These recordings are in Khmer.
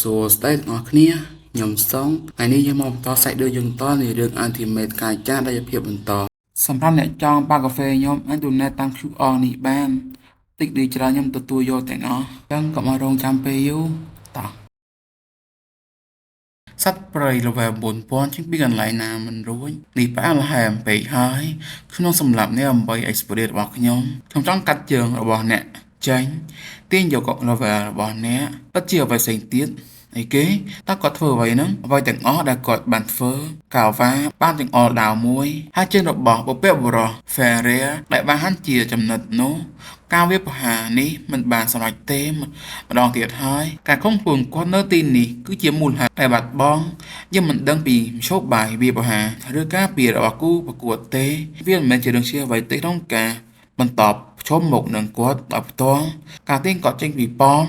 សួស្តីទាំងអស់គ្នាខ្ញុំសុងថ្ងៃនេះយើងមកបន្តសាច់រឿងយើងតនៃរឿង Ultimate ការចាស់ដែលភាពបន្តសម្រាប់អ្នកចង់ប៉ាកាហ្វេខ្ញុំអាច donate តាម QR នេះបានតិចឬច្រើនខ្ញុំទទួលយកទាំងអស់អញ្ចឹងកុំឲ្យរងចាំពេលយូរតោះសត្វព្រៃ level 9000ជាងពីកន្លែងណាមិនរួចនេះផ្អាកល្ហែមពេកហើយក្នុងសម្រាប់នេះដើម្បី experience របស់ខ្ញុំខ្ញុំចង់កាត់ជើងរបស់អ្នកចេញទាញយក level របស់អ្នកពិតជាអ្វីផ្សេងទៀតអីគេតើគាត់ធ្វើអ្វីហ្នឹងអ្វីទាំងអស់ដែលគាត់បានធ្វើកាវ៉ាបានចង្អុលដាវមួយហើយជើងរបស់បុព្វបុរស Ferrer ដែលបានហាន់ជាចំណិតនោះការវាយប្រហារនេះមិនបានសម្រេចទេម្ដងទៀតហើយការខំខ្លួនគាត់នៅទីនេះគឺជាមូលហេតុដែលបាត់បង់យើងមិនដឹងពីមធ្យោបាយវាយប្រហារឬការពាររបស់គូប្រកួតទេវាមិនមែនជារឿងជាអ្វីទេក្នុងការបន្តប្រឈមមុខនឹងគាត់ដោយផ្ទាល់ការទាញគាត់ចេញពីប៉ម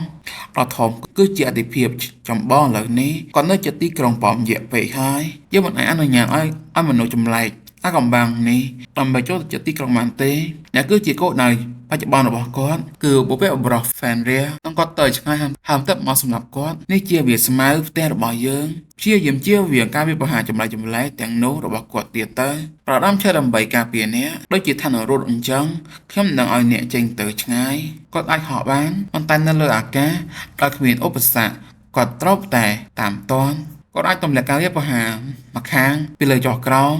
ដ៏ធំគឺជាអតិភិបចម្បងឥឡូវនេះគាត់នៅជាទីក្រុងប៉មយៈពេកហើយយើងមិនអាចអនុញ្ញាតឲ្យឲ្យមនុស្សចម្លែកអាកំបាំងនេះដើម្បីចូលទៅទីក្រុងបានទេអ្នកគឺជាគោលដៅបច្ចុប្បន្នរបស់គាត់គឺបុព្វបុរស Fenrir និងគាត់ទៅឆ្ងាយហើមទឹកមកសម្រាប់គាត់នេះជាវាស្មៅផ្ទះរបស់យើងព្យាយាមជៀសវាងការវាយប្រហារចម្លែកចម្លែកទាំងនោះរបស់គាត់ទៀតទៅប្រដាំឈើដើម្បីការពារអ្នកដូចជាឋានរត់អញ្ចឹងខ្ញុំនឹងឲ្យអ្នកចេញទៅឆ្ងាយគាត់អាចហក់បានប៉ុន្តែនៅលើអាកាសដោយគ្មានឧបសគ្គគាត់ត្រូវតែតាមតន់គាត់អាចទម្លាក់ការវាយប្រហារមកខាងពីលើចុះក្រោម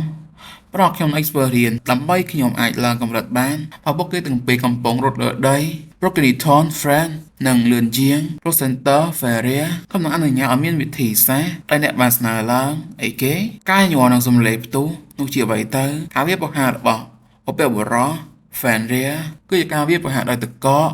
ប្រោះខ្ញុំ experience ដើម្បីខ្ញុំអាចឡើងកម្រិតបានបើពួកគេទាំងពីរកំពុងរត់លើដី Progeniton Friend និងលឿនជាង Procenter Feria ខ្ញុំនឹងអនុញ្ញាតឲ្យមានវិធីសាស្ត្រដែលអ្នកបានស្នើឡើងអីគេការញ័រនឹងសំឡេងផ្ទុះនោះជាអ្វីទៅការវាយប្រហាររបស់បុព្វបុរស Fenrir គឺជាការវាយប្រហារដោយទឹកកក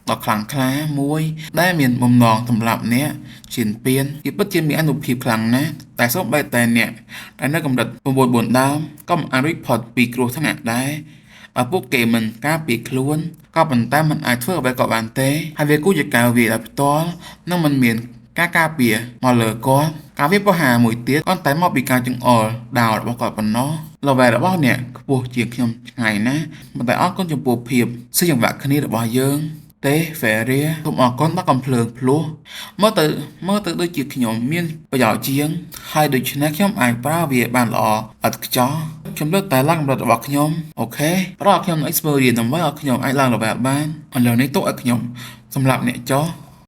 ដ៏ខ្លាំងក្លាមួយដែលមានបំណងសម្លាប់អ្នកឈានពៀនវាពិតជាមានអានុភាពខ្លាំងណាស់តែសូម្បីតែអ្នកដែលនៅកម្រិត9 4ដើមក៏មិនអាចរួចផុតពីគ្រោះថ្នាក់ដែរបើពួកគេមិនការពារខ្លួនក៏ប៉ុន្តែមិនអាចធ្វើអ្វីក៏បានទេហើយវាគួរជាការវាយដោយផ្ទាល់និងមិនមានការការពារមកលើគាត់ការវាយប្រហារមួយទៀតគ្រាន់តែមកពីការចង្អុលដាវរបស់គាត់ប៉ុណ្ណោះ level របស់អ្នកខ្ពស់ជាងខ្ញុំឆ្ងាយណាស់ប៉ុន្តែអរគុណចំពោះភាពស៊ីចង្វាក់គ្នារបស់យើងទេ Feria សូមអរគុណដល់កំភ្លើងភ្លោះមើលទៅមើលទៅដូចជាខ្ញុំមានប្រយោជន៍ជាងហើយដូច្នេះខ្ញុំអាចប្រើវាបានល្អឥតខ្ចោះខ្ញុំលើកតែឡើងកម្រិតរបស់ខ្ញុំOK ផ្ដល់ឲ្យខ្ញុំ experience ដើម្បីឲ្យខ្ញុំអាចឡើង level បានឥឡូវនេះទុកឲ្យខ្ញុំសម្រាប់អ្នកចុះ